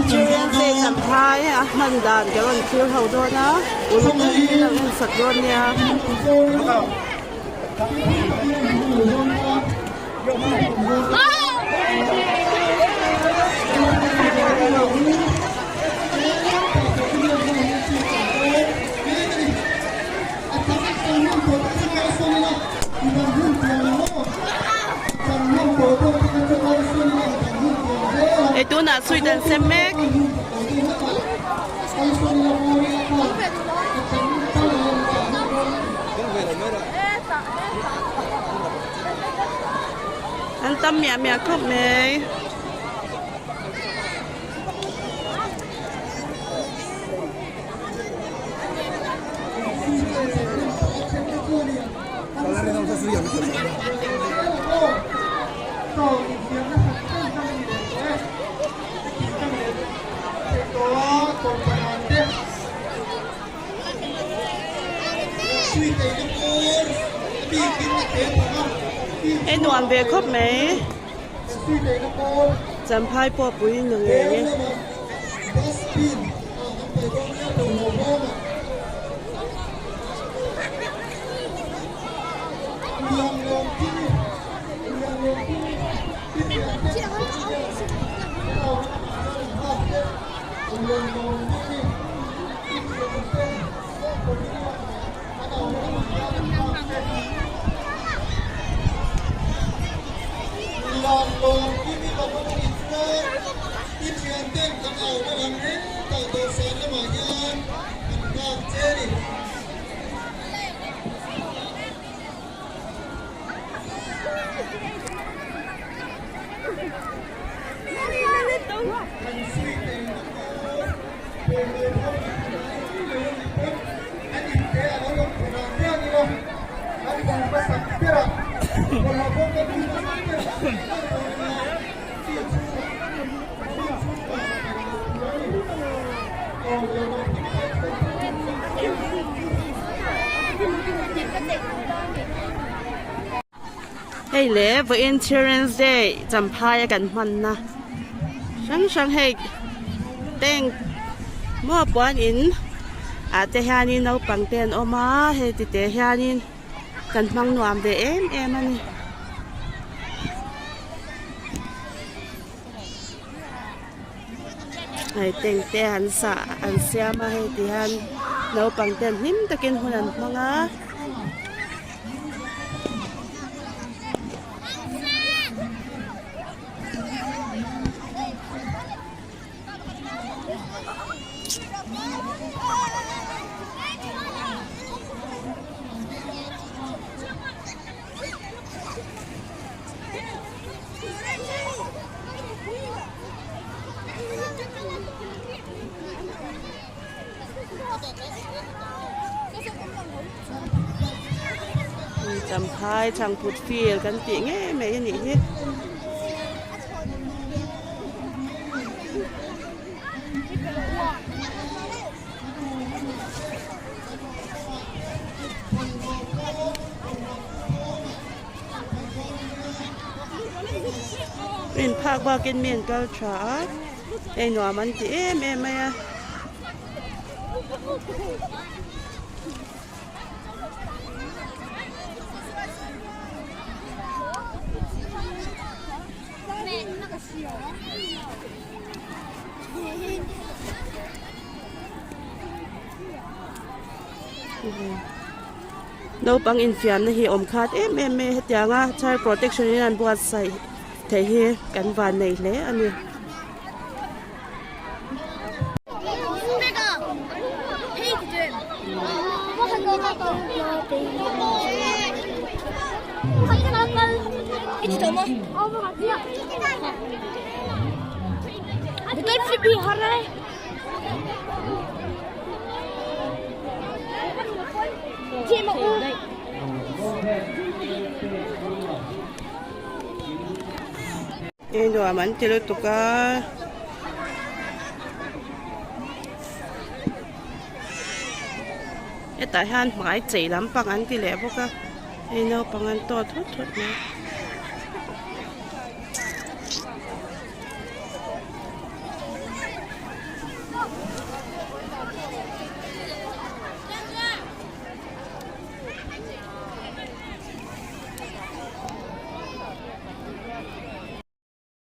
Children's Day Champhai a hman dan ka rawn thlir ho dawn a, uluk takin min lo en sak dawn nia. Hei tunah sweet an sem mek. An tam miah miah khawp mai. Hei nuam ve khawp mai. Champhai pawh pui nu ngei e. Hei le vawiin Children's Day Champhai a kan hmanna hrang hrang hei tank maw puan in ah te hianin naupang te an awm a hei ti te hianin kan hmang nuam ve em em a ni. Hei tank te an sah an siam a hei ti hian naupang ten hlim takin hun an hmang a. Champhai chhangphut field kan tih ngei mai a nih hi. In phak bakin mi an kal tha a hei nuam an ti em em mai a. Naupang infiamna hi awm khat em em mai a hetiang a child protection in an buatsaih theih hi kan van nei hle a ni. Hei nuam an ti lutuk a. Hetah hian hmai chei lampang an ti leh bawk a hei naupang an tawt thut thut mai.